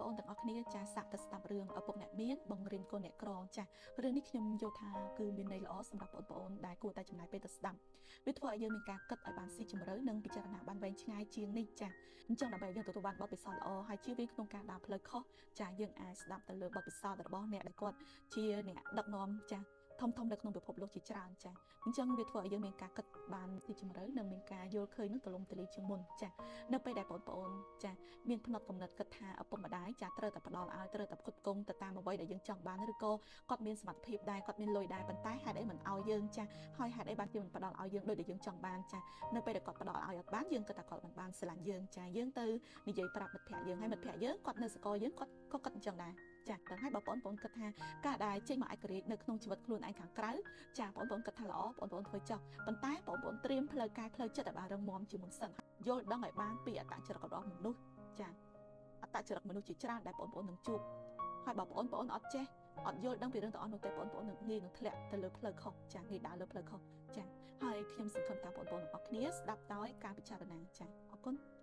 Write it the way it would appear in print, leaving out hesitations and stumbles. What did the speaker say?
ប្អូនទាំងអស់គ្នាចាសាកទៅស្ដាប់រឿងឪពុកអ្នកមានបង្រៀនកូនអ្នកក្រចារឿងនេះខ្ញុំយល់ថាគឺមានន័យល្អសម្រាប់បងប្អូនដែលគួរតែចំណាយពេលទៅស្ដាប់វាធ្វើឲ្យយើងមានការគិតឲ្យបានស៊ីជម្រៅនិងពិចារណាបានវែងឆ្ងាយជាងនេះចាអញ្ចឹងដើម្បីយើងទទួលបានបទពិសោធន៍ល្អហើយជៀសវាងក្នុងការដើរផ្លូវខុសចាយើងអាចស្ដាប់ទៅលើបទពិសោធន៍របស់អ្នកដែលគាត់ជាអ្នកដឹកនាំចាធំធំនៅក្នុងពិភពលោកជាច្រើនចាអញ្ចឹងវាធ្វើឲ្យយើងមានការគិតបានស៊ីជម្រៅនិងមានការយល់ឃើញនឹងទូលំទូលាយជាងមុនចានៅពេលដែលបងប្អូនចាមានផ្នត់គំនិតគិតថាឪពុកម្ដាយចាត្រូវតែផ្ដល់ឲ្យត្រូវតែផ្គត់ផ្គង់ទៅតាមអ្វីដែលយើងចង់បានឬក៏គាត់មានសមត្ថភាពដែរគាត់មានលុយដែរប៉ុន្តែហេតុអីមិនឲ្យយើងចាហើយហេតុអីបានជាមិនផ្ដល់ឲ្យយើងដូចដែលយើងចង់បានចានៅពេលដែលគាត់ផ្ដល់ឲ្យអត់បានយើងគិតថាគាត់មិនបានស្រឡាញ់យើងចាយើងទៅនិយាយប្រាប់មិត្តភក្តិយើងហើយមិត្តភក្តិយើងគាត់នៅសកលយើងគាត់ក៏គិតអញ្ចឹងដែរចាដល់ហើយបើបងប្អូនគិតថាការដែលចេញមកឯករាជ្យនៅក្នុងជីវិតខ្លួនឯងខាងក្រៅចាបងប្អូនគិតថាល្អបងប្អូនធ្វើចោះប៉ុន្តែបងប្អូនត្រៀមផ្លូវកាយផ្លូវចិត្តឲ្យបានរឹងមាំជាមុនសិនយល់ដឹងឲ្យបានពីអត្តចរិតរបស់មនុស្សចាអត្តចរិតមនុស្សជាច្រើនដែលបងប្អូននឹងជួបហើយបើបងប្អូនអត់ចេះអត់យល់ដឹងពីរឿងទាំងអស់នោះទេបងប្អូននឹងងាយនឹងធ្លាក់ទៅលើផ្លូវខុសចាងាយដើរលើផ្លូវខុសចាហើយខ្ញុំសង្ឃឹមថាបងប្អូនទាំងអស់គ្នាស្ដាប់ដោយការពិចារណាចាអរគុណ។